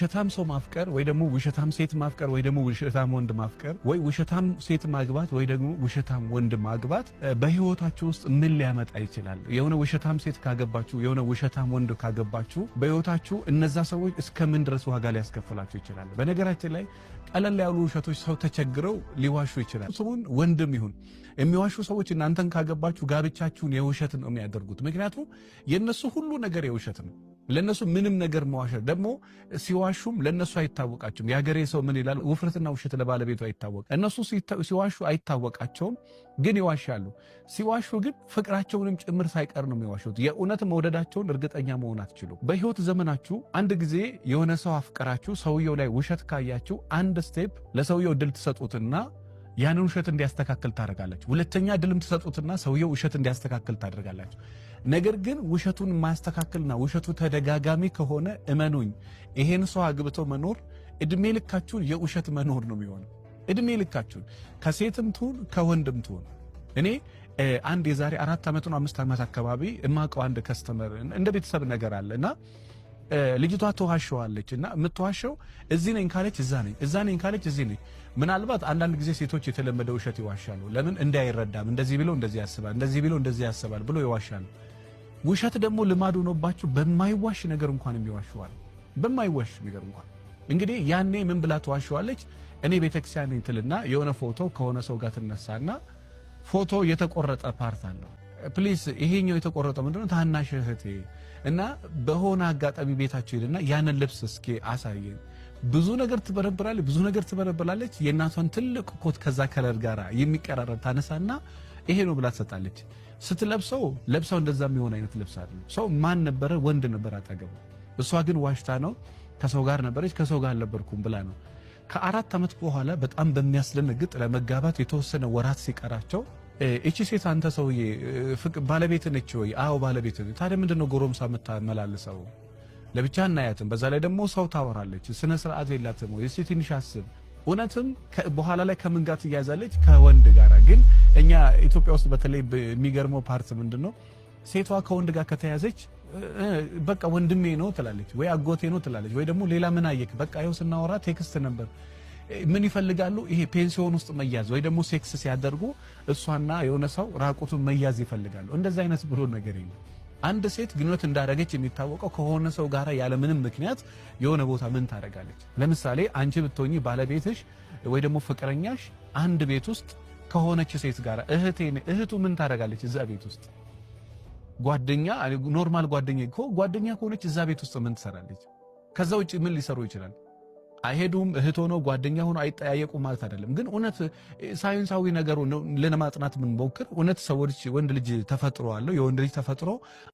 ውሸታም ሰው ማፍቀር ወይ ደግሞ ውሸታም ሴት ማፍቀር ወይ ደግሞ ውሸታም ወንድ ማፍቀር ወይ ውሸታም ሴት ማግባት ወይ ደግሞ ውሸታም ወንድ ማግባት በህይወታችሁ ውስጥ ምን ሊያመጣ ይችላል? የሆነ ውሸታም ሴት ካገባችሁ፣ የሆነ ውሸታም ወንድ ካገባችሁ በህይወታችሁ እነዛ ሰዎች እስከ ምን ድረስ ዋጋ ሊያስከፍላችሁ ይችላል? በነገራችን ላይ ቀለል ያሉ ውሸቶች ሰው ተቸግረው ሊዋሹ ይችላል። ሰውን ወንድም ይሁን የሚዋሹ ሰዎች እናንተን ካገባችሁ ጋብቻችሁን የውሸት ነው የሚያደርጉት። ምክንያቱም የእነሱ ሁሉ ነገር የውሸት ነው። ለነሱ ምንም ነገር መዋሸት ደግሞ ሲዋሹም ለነሱ አይታወቃቸውም። የሀገሬ ሰው ምን ይላል? ውፍረትና ውሸት ለባለቤቱ አይታወቅ። እነሱ ሲዋሹ አይታወቃቸውም፣ ግን ይዋሻሉ። ሲዋሹ ግን ፍቅራቸውንም ጭምር ሳይቀር ነው የሚዋሹት። የእውነት መውደዳቸውን እርግጠኛ መሆን አትችሉ። በህይወት ዘመናችሁ አንድ ጊዜ የሆነ ሰው አፍቀራችሁ ሰውየው ላይ ውሸት ካያችሁ አንድ step ለሰውየው እድል ትሰጡትና ያንን ውሸት እንዲያስተካክል ታደርጋላችሁ። ሁለተኛ እድልም ትሰጡትና ሰውየው ውሸት እንዲያስተካክል ታደርጋላችሁ። ነገር ግን ውሸቱን የማያስተካክልና ውሸቱ ተደጋጋሚ ከሆነ እመኑኝ ይሄን ሰው አግብቶ መኖር እድሜ ልካችሁን የውሸት መኖር ነው የሚሆነው። እድሜ ልካችሁን ከሴትም ትሁን ከወንድም ትሁን። እኔ አንድ የዛሬ 4 ዓመት ነው 5 ዓመት አካባቢ እማውቀው አንድ customer እንደ ቤተሰብ ነገር አለ እና ልጅቷ ትዋሸዋለች እና የምትዋሸው እዚህ ነኝ ካለች እዛ ነኝ፣ እዛ ነኝ ካለች እዚህ ነኝ። ምናልባት አንዳንድ ጊዜ ሴቶች የተለመደ ውሸት ይዋሻሉ። ለምን እንዳይረዳም እንደዚህ ብሎ እንደዚህ ያስባል፣ እንደዚህ ብሎ እንደዚህ ያስባል ብሎ ይዋሻሉ። ውሸት ደግሞ ልማድ ሆኖባቸው በማይዋሽ ነገር እንኳን የሚዋሸዋል። በማይዋሽ ነገር እንኳን እንግዲህ ያኔ ምን ብላ ትዋሸዋለች? እኔ ቤተክርስቲያን ነኝ ትልና የሆነ ፎቶ ከሆነ ሰው ጋር ትነሳና ፎቶ የተቆረጠ part አለው። Please ይሄኛው የተቆረጠው ምንድነው? ታናሽ እህቴ እና በሆነ አጋጣሚ ቤታቸው ሄድና ያንን ልብስ እስኪ አሳየን። ብዙ ነገር ትበረብራለች፣ ብዙ ነገር ትበረብራለች። የእናቷን ትልቅ ኮት ከዛ color ጋር የሚቀራረብ ታነሳና ይሄ ነው ብላ ትሰጣለች። ስትለብሰው ለብሰው እንደዛ የሚሆን አይነት ልብስ አይደለም። ሰው ማን ነበረ? ወንድ ነበር አጠገቡ። እሷ ግን ዋሽታ ነው፣ ከሰው ጋር ነበረች፣ ከሰው ጋር አልነበርኩም ብላ ነው። ከ4 ዓመት በኋላ በጣም በሚያስደነግጥ ለመጋባት የተወሰነ ወራት ሲቀራቸው እቺ ሴት አንተ ሰውዬ ባለቤት ነች ወይ? አዎ ባለቤት ነች። ታዲያ ምንድነው ጎረምሳ የምታመላልሰው? ለብቻ እናያትም። በዛ ላይ ደግሞ ሰው ታወራለች፣ ስነ ስርዓት የላትም ወይ? እስቲ ትንሽ አስብ። እውነትም በኋላ ላይ ከምን ጋር ትያዛለች? ከወንድ ጋር። ግን እኛ ኢትዮጵያ ውስጥ በተለይ የሚገርመው part ምንድነው? ሴቷ ከወንድ ጋር ከተያዘች በቃ ወንድሜ ነው ትላለች፣ ወይ አጎቴ ነው ትላለች፣ ወይ ደግሞ ሌላ ምን አየክ? በቃ ይኸው ስናወራ text ነበር። ምን ይፈልጋሉ? ይሄ ፔንሲዮን ውስጥ መያዝ ወይ ደግሞ ሴክስ ሲያደርጉ እሷና የሆነ ሰው ራቁቱን መያዝ ይፈልጋሉ። እንደዛ አይነት ብሎ ነገር የለም። አንድ ሴት ግንኙነት እንዳደረገች የሚታወቀው ከሆነ ሰው ጋር ያለምንም ምክንያት የሆነ ቦታ ምን ታደርጋለች? ለምሳሌ አንቺ ብትሆኚ ባለቤትሽ ወይ ደግሞ ፍቅረኛሽ አንድ ቤት ውስጥ ከሆነች ሴት ጋር እህቴ እህቱ ምን ታደርጋለች እዛ ቤት ውስጥ? ጓደኛ normal ጓደኛ እኮ ጓደኛ ከሆነች እዛ ቤት ውስጥ ምን ትሰራለች? ከዛ ውጭ ምን ሊሰሩ ይችላል? አይሄዱም። እህት ሆኖ ጓደኛ ሆኖ አይጠያየቁም ማለት አይደለም። ግን እውነት ሳይንሳዊ ነገሩ ለማጥናት ብንሞክር እውነት ሰዎች ወንድ ልጅ ተፈጥሮ አለው። የወንድ ልጅ ተፈጥሮ